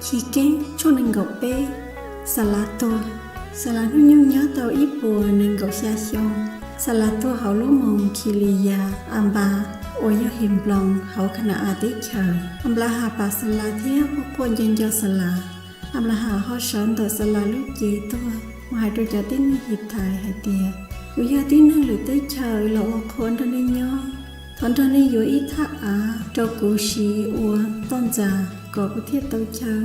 Chiv Keeb tshooj nees nkaum peb. Xalas tuag. Xalas hnub nyoog nyob tau ib puas nees nkaum xya xyoo. Xalas tuag hauv lub moos Khis Lis Yas As Npas uas yog Hes Nploos hauv Kha Na-as teb chaws. As Nplas Has pam Xalas thiab quaj quaj nco nco Xalas. As Nplas Has ho sawv ntawm Xalas lub cev tuag mus hais rau cov tib neeg His Thais hais tias, kuv yog tib neeg lwm teb chaws los ua qhua nrog nej nyob. Thov nrog nej yuav ib thaj av rau kuv siv ua toj ntxas kom kuv thiaj tau chaw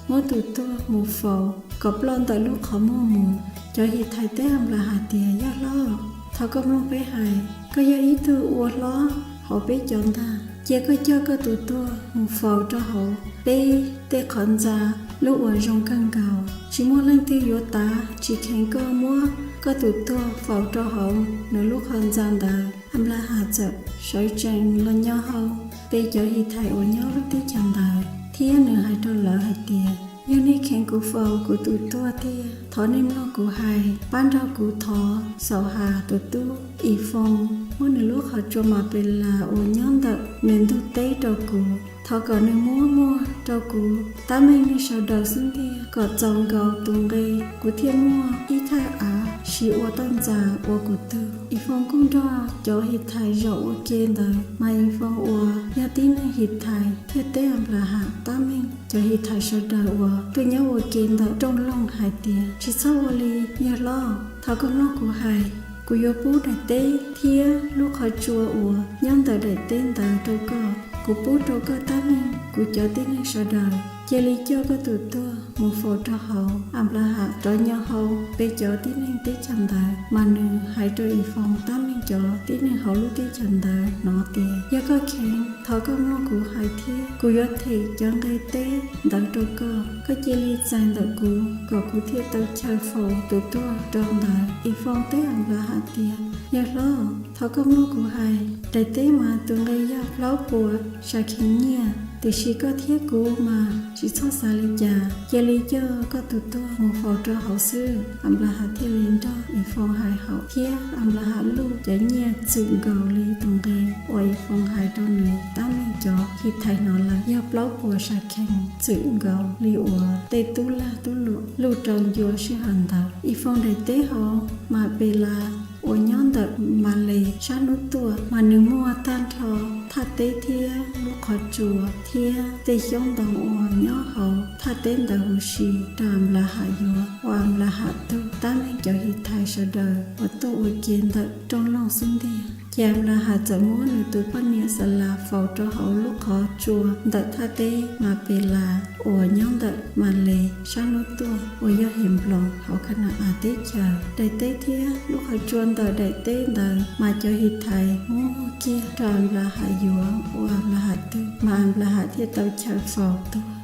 muab tus tuag mus faus kom ploj ntawm lub qhov muag mus. Cov His Thais teb As Nplas Has tias, yawg hlob, thov koj mloog peb hais, koj yog ib tug ua hlob hauv peb cov ntag, cia koj coj koj tus tuag mus faus rau hauv peb tej qhov ntxa lub uas zoo kawg nkaus. Tsis muaj leej twg yuav tav tsis kheev koj muab koj tus tuag faus rau hauv nws lub qhov ntxa ntawd. As Nplas Has txawm sawv tsees los nyo hau peb cov His Thais uas nyob lub teb chaws ntawd thiab nws hais rau lawv hais tias, yog nej kheev kuv faus kuv tus tuag tiag, thov nej mloog kuv hais, pab nrog kuv thov Xaus Has tus tub Is Foos muab nws lub qhov tsua Mas Pes Las uas nyob ntawm nws ntug teb rau kuv. Thov kom nws muab muag rau kuv tab meeg nej sawv daws xwb ntiag kom txaus nkaus tus nqe, kuv thiaj muaj ib thaj av siv ua toj ntxas ua kuv tug. Is Foos kuj nrog cov His Thais zaum ua ke ntawd, mas Is Foos uas yog tib neeg His Thais thiaj teb As Nplas Has tab meeg. Cov His Thais sawv daws uas tuaj nyob ua ke ntawm rooj loog hais tias, tsis txhob ua li, yawg hlob, thov koj mloog kuv hais. Kuv yuav pub daim teb thiab lub qhov tsua uas nyob ntawm daim teb ntawd rau koj. Kuv pub rau koj tab meeg kuv cov tib neeg sawv daws. Cia li coj koj tus tuag mus faus rau hauv. As Nplas Has rov nyo hau peb cov tib neeg teb chaws ntawd, mas nws hais rau Is Foos tab meeg cov tib neeg hauv lub teb chaws ntawd hnov tias, yog koj kheev, thov koj mloog kuv hais thiab, kuv yuav them cov nqe teb ntawd rau koj. Koj cia li txais ntawm kuv kom kuv thiaj tau chaw faus tus tuag rau ntawd. Is Foos teb As Nplas Has tias, yawg hlob, thov koj mloog kuv hais. Daim teb mas tus nqe yog plaub puas sa khees nyiaj, tiam sis koj thiab kuv mas tsis txhob xav li cas. Cia li coj koj tus tuag mus faus rau hauv xwb. As Nplas Has thiaj li nrog Is Foos hais haum thiab As Nplas Has luj cov nyiaj txwm nkaus li tus nqe uas Is Foos hais rau nws tab meeg cov His Thais hnov lawm, yog plaub puas sa khees txwm nkaus li uas tej tub lag tub luam luj rau ncua sij hawm ntawd. Is Foos daim teb hauv Mas Pes Las uas nyob ntawm Mas Les sab hnub tuaj, mas nws muaj tag nrho thaj teb thiab lub qhov tsua thiab tej xyoob ntoo uas nyob hauv thaj teb ntawd huv si rau As Nplas Has yuav ua As Nplas Has tug. Tab meeg cov His Thais sawv daws uas tuaj ua ke ntawm rooj loog xub ntiag. Ces As Nplas Has txawm muab nws tus poj niam Xalas faus rau hauv lub qhov tsua ntawm thaj teb Mas Pes Las uas nyob ntawm Mas Les sab hnub tuaj uas yog Hes Nploos hauv Kha Na-as teb chaws. Daim teb thiab lub qhov tsua ntawm daim teb ntawd mas cov His Thais muab muag kiag rau As Nplas Has yuav ua As Nplas Has tug, mas As Nplas Has thiaj tau chaw faus tuag.